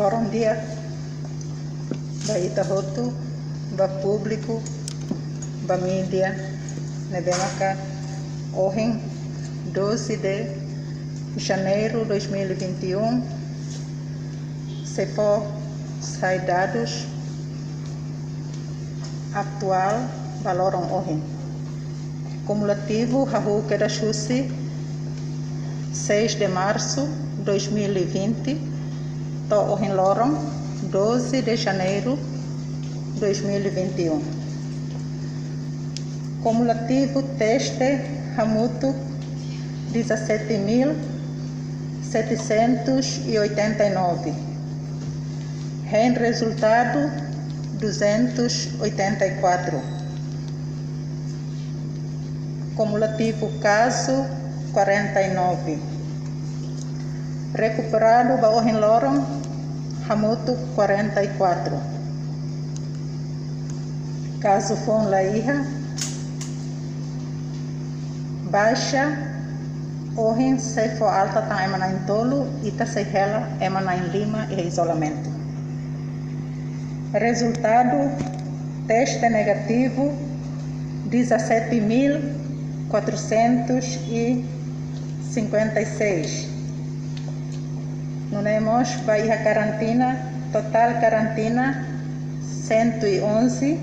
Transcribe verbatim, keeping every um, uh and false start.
Bom dia ba ita hotu, ba públiku, ba mídia, ne'ebé maka ohin, doze de janeiro dois mil e vinte e um, sei fó sai dadus atuál ba loron ohin. Kumulativu hahú kedas husi seis de março dois mil e vinte to'o ohin loron, doze de janeiro dois mil e vinte e um. Kumulativu teste hamutuk dezassete mil setecentos e oitenta e nove. Hein rezultadu duzentos oitenta e quatro. Kumulativu kazu quarenta e nove. Rekuperadu ba ohin loron hamutuk quarenta e quatro. Kazu foun la iha. Baixa, ohin sei fó alta tan ema na'in-tolu, ita sei hela ema na'in-lima iha izolamentu. Rezultadu teste negativu dezassete mil quatrocentos e cinquenta e seis. Nune'e mós ba iha karantina, totál karantina cento e onze.